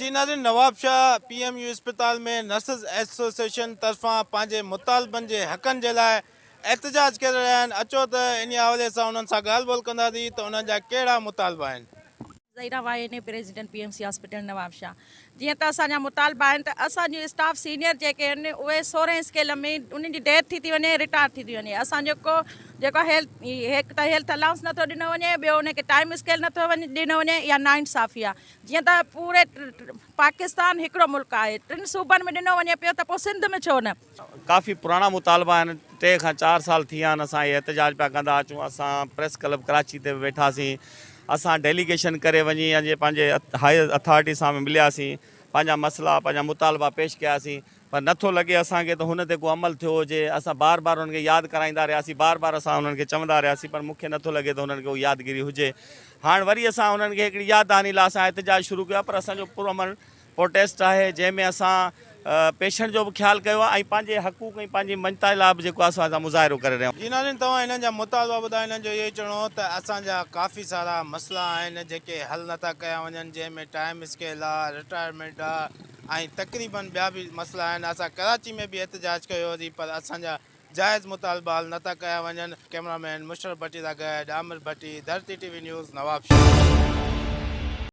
جي ناظرين Nawabshah P M U اسپتال ۾ نرسز ايسوسيئيشن طرفان پنهنجي مطالبن جي حقن جي لاء احتجاج ڪري رهيا آهن اچو ته انهي حوالي سان انهن سان ڳالهه ٻولهه ڪنداسين ته انهن جا ڪهڙا مطالبا آهن. Zaheera Y N A president P M C hospital Nawabshah جيئن ته اسان جا مطالبا آهن ته اسان جون اسٽاف سينيئر جيڪي آهن اهي سورهين اسڪيل ۾ انهن جي ڊيٿ ٿي ٿي وڃي رٽائر ٿي ٿي وڃي اسان جو ڪو جيڪو هيلٿ هڪ ته هيلٿ الائونس نٿو ڏنو وڃي ٻيو ان کي ٽائيم اسڪيل نٿو وڃي ڏنو وڃي اها ناانصافي آهي جيئن ته پوري پاڪستان هڪڙو ملڪ آهي ٽن صوبن ۾ ڏنو وڃي پيو ته پوء سنڌ ۾ ڇو نه. ڪافي پراڻا مطالبا آهن ٽي کان چار سال ٿي ويا آهن اسان اهي احتجاج پيا ڪندا اچون اسان پريس ڪلب ڪراچي تي به ويٺاسين اسان ڊيليگيشن ڪري وڃي اڄ پنهنجي هائير اٿارٽي سان به ملياسين پنهنجا مسئلا پنهنجا مطالبا پيش ڪياسين پر نٿو لڳي اسان کي ته هن تي ڪو عمل ٿيو هجي اسان بار بار انهن کي ياد ڪرائيندا رهياسين بار بار اسان انهن کي چوندا رهياسين پر مون کي نٿو لڳي ته انهن کي ڪو يادگيري هجي هاڻ وري اسان انهن کي هڪڙي ياد دهاني لاء اسان احتجاج شروع ڪيو آهي پر اسان جو پرامن پروٽيسٽ آهي جنهن ۾ اسان پيشنٽ جو به خيال ڪيو آهي ۽ پنهنجي حقوق ۽ پنهنجي مڃتا لاء به جيڪو آهي سو اسان مظاهرو ڪري رهيا آهيون. جي ناظرين توهان هنن جا مطالبا ٻڌا هنن جو اهو ئي چوڻ هو ته اسان جا ڪافي سارا مسئلا آهن جيڪي حل نٿا ڪيا وڃن جنهن ۾ ٽائيم اسڪيل آ رٽائرمينٽ آ ۽ تقريبن ٻيا به مسئلا آهن اسان ڪراچي ۾ به احتجاج ڪيو هوسين پر اسان جا جائز مطالبا حل نٿا ڪيا وڃن ڪئميرا مين مشرف ڀٽي سان گڏ Amir Bhatti Dharti T V news Nawabshah.